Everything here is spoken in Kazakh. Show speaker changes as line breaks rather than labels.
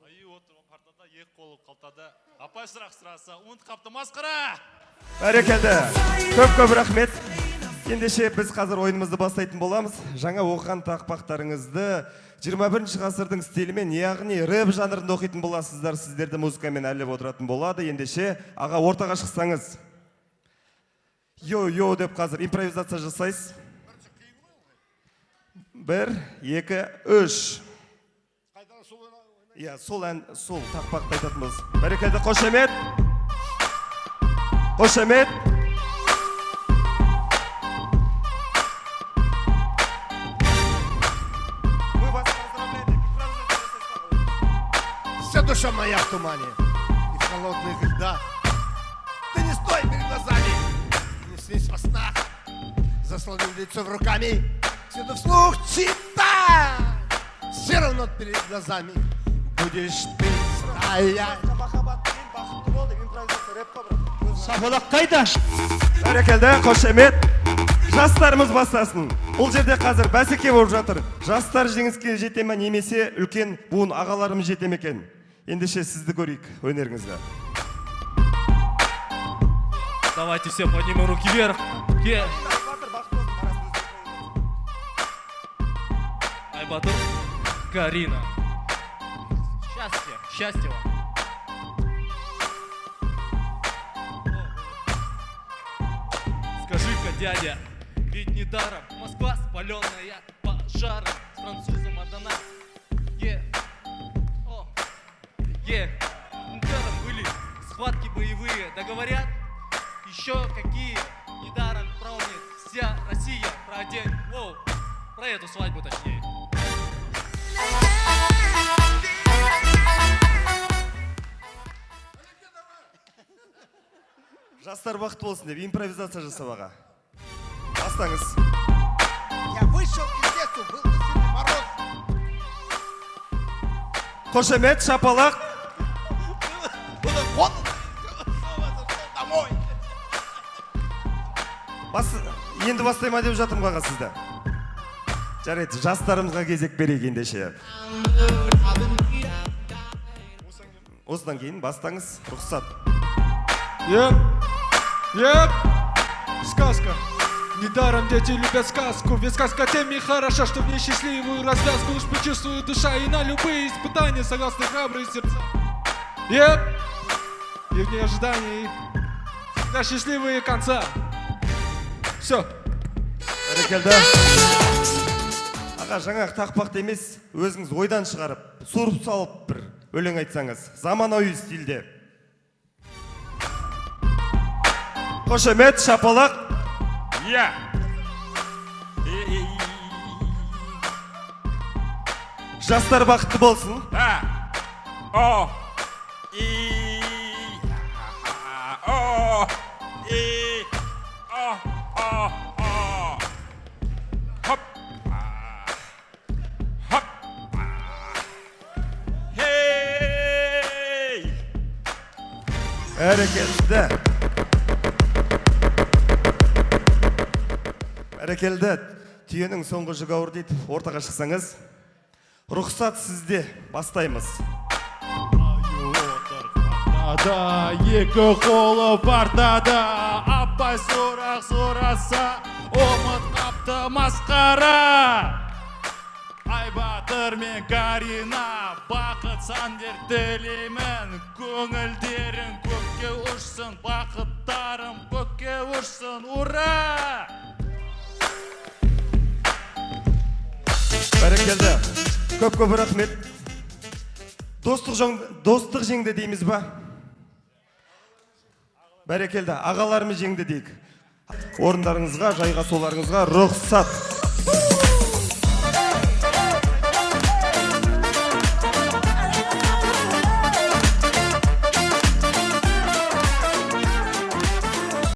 Аю отырған партада, екі қолы қалтада. Апай сұрақ сұраса, ұмытып қапты масқара.
Бәрекелді, көп көп рахмет. Ендеше, біз қазір ойынымызды бастайтын боламыз. Жаңа оқыған тақпақтарыңызды 21 ғасырдың стилімен, яғни рэп жанрында оқитын боласыздар. Сіздерді музыкамен әрлеп отыратын болады. Ендеше, аға, ортаға шықсаңыз, йо йо деп қазір импровизация жасайсыз. Бір, екі, үш. Иә, сол ән, сол тақпақты айтатын боласыз. Бәрекелді, қошемет, қошемет! Мы вас поздравляем.
Вся душа моя в тумане и в холодных льдах. Ты не стой перед глазами, не снись во снах. Заслонив лицо руками, все вслух читай. Все равно перед глазами будешь ты стоять.
Махаббатпен бақытты бол деп импровизация, рэп қой, брат.
Шапалақ қайда?
Бәрекелді, қошемет! Жастарымыз бастасын. Бұл жерде қазір бәсеке болып жатыр: жастар жеңіске жете ме немесе үлкен буын ағаларымыз жете ме екен? Ендеше, сізді көрейік, өнеріңізді.
Давайте все поднимем руки вверх. Е. Айбатыр, Карина. Счастье, счастья вам. Скажи-ка, дядя, ведь недаром Москва, спаленная пожаром, с французом отдана. Е, о, е, недаром были схватки боевые. Да говорят, еще какие. Недаром помнит вся Россия про день, воу, про эту свадьбу точнее.
Жастар бақытты болсын деп импровизация жасап, аға, бастаңыз.
Я вышел из лесу, был сильный мороз.
Қошемет, шапалақ!
Было холодно. Снова зашел домой.
Бас, енді бастай ма деп жатырмын ғой, аға, сізді. Жарайды, жастарымызға кезек берейік ендеше. Осыдан кейін бастаңыз, рұқсат.
Еп, еп, сказка. Недаром дети любят сказку, ведь сказка тем и хороша, что в ней счастливую развязку уж предчувствует душа, и на любые испытания согласны храбрые сердца. Еп, и в ней ожиданий всегда счастливые конца. Все.
Бәрекелді, аға! Жаңағы тақпақты емес, өзіңіз ойдан шығарып, суырып салып бір өлең айтсаңыз, заманауи стильде. Қошемет, шапалақ!
Иә.
Жастар бақытты болсын.
А, О, И, А, О, И, О, О, О. Хоп. А, хоп. А. Хей!
Бәрекелді, бәрекелді! Түйенің соңғы жүгі ауыр дейді. Ортаға шықсаңыз, рұқсат сізде, бастаймыз.
Аю отыр қартада, екі қолы партада. Апай сұрақ сұраса, ұмыт қапты масқара. Айбатыр мен Карина, бақыт сендер тілеймін. Көңілдерің көкке ұшсын, бақыттарың көкке ұшсын, ура!
Бәрекелді, көп көп рахмет! Достық, достық жеңді дейміз ба? Бәрекелді, ағаларымыз жеңді дейік. Орындарыңызға жайғасуларыңызға рұқсат.